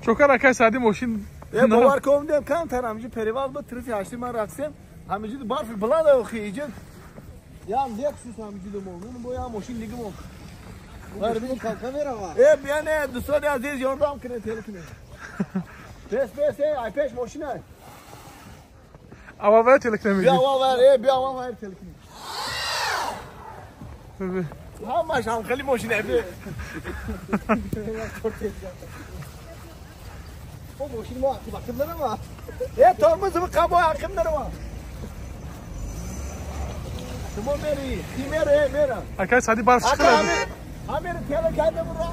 Чокар акай сади мошин. Бовар кун дем камтар ҳамиҷи перевал ба тарафи ҳашти ман рафтем. Ҳамиҷи барф баланд охи иҷи. Ям Лексус ҳамиҷи мо. Ну бо ям мошин дига мо. Э бия не дӯстони азиз ёрдам кунед тел кунед. Пес пес ай пеш мошина. Аввал вай тел кунем. Бия аввал вай, бия аввал вай тел кунем. Ҳамаш ҳам хеле мошина. О мошин мо ақиб нарава. Э тормоз қабо ақиб нарава. Шумо мери, ти мере, мера. Акай сади барф чӣ хеле? Ҳамери тела кардем ра.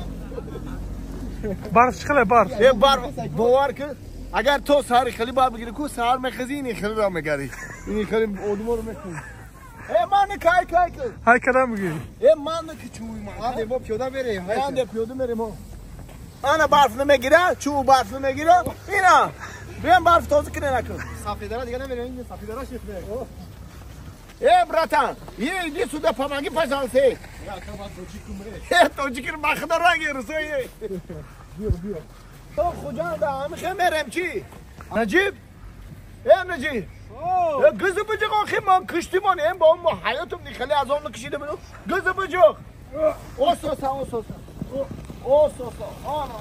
Барф чӣ хеле барф? Э барф бовар кун. Агар то саҳари хеле барф бигири ку саҳар мехези ини хеле ра мегари. Ини хеле одуморо мекунӣ. Э ман кай кай кун. Ҳай кадам бигири. Э ман ки чӯй ман. Анде мо пиёда мерем. Анде пиёда мерем. Ана барф намегира, чӯ барф намегира. Ина. Биям барф тоза кунем накун. Сафедара дига намерем, ин сафедара шифре. Э братан, иди сюда, помоги, пожалуйста. Э, тоҷикир махда ранги русои. Биё, биё. То Хуҷанда ҳамихе мерем чи? Наҷиб? Э Наҷиб. Э гызы быҷиқ охи ман киштимон, эм бо мо ҳаётум нихеле аз он кишида будум. Гызы быҷиқ. Ососа, ососа. Ососа. Ана.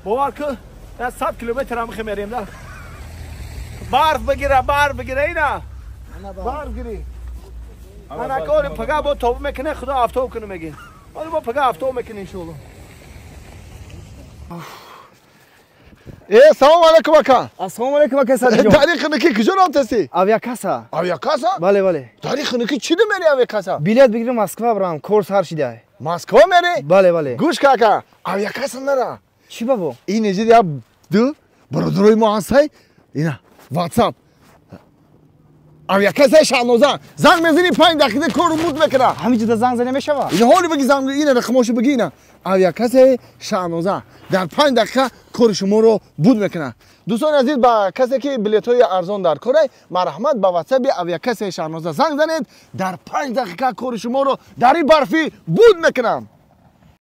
Бовар кун, 100 километр ҳамихе мерем да. Барф бигира, барф бигира ина. Барф гири. Ана кори пага бо тобу мекуне, худо афтоб куне мегин. Ҳоло бо пага афтоб мекуне иншоалло. Э салом алейкум ака. Ассалому алейкум ака Садиҷон. Тари хунукӣ куҷо рафтасӣ? Авиакасса. Авиакасса? Бале, бале. Тари хунукӣ чӣ мери авиакасса? Билет бигирам Москва барам, кор сар шида. Москва мери? Бале, бале. Гӯш ка ака, авиакасса нара. Чӣ бабо? Ин иҷи я ду бародарои мо ҳастай. Ина WhatsApp. Авиакассаи Шаҳноза. Занг мезанӣ 5 дақиқа кору муд мекунад. Ҳамиҷода занг зада мешавад? Ина ҳоли баги занг, ина рақамошо баги ина. Авиакассаи Шаҳноза дар 5 дақиқа кори шуморо буд мекунад. Дӯстони азиз, ба касе ки билетҳои арзон дар корай, марҳамат ба WhatsApp авиакассаи Шаҳноза занг занед, дар 5 дақиқа кори шуморо дар ин барфӣ буд мекунам.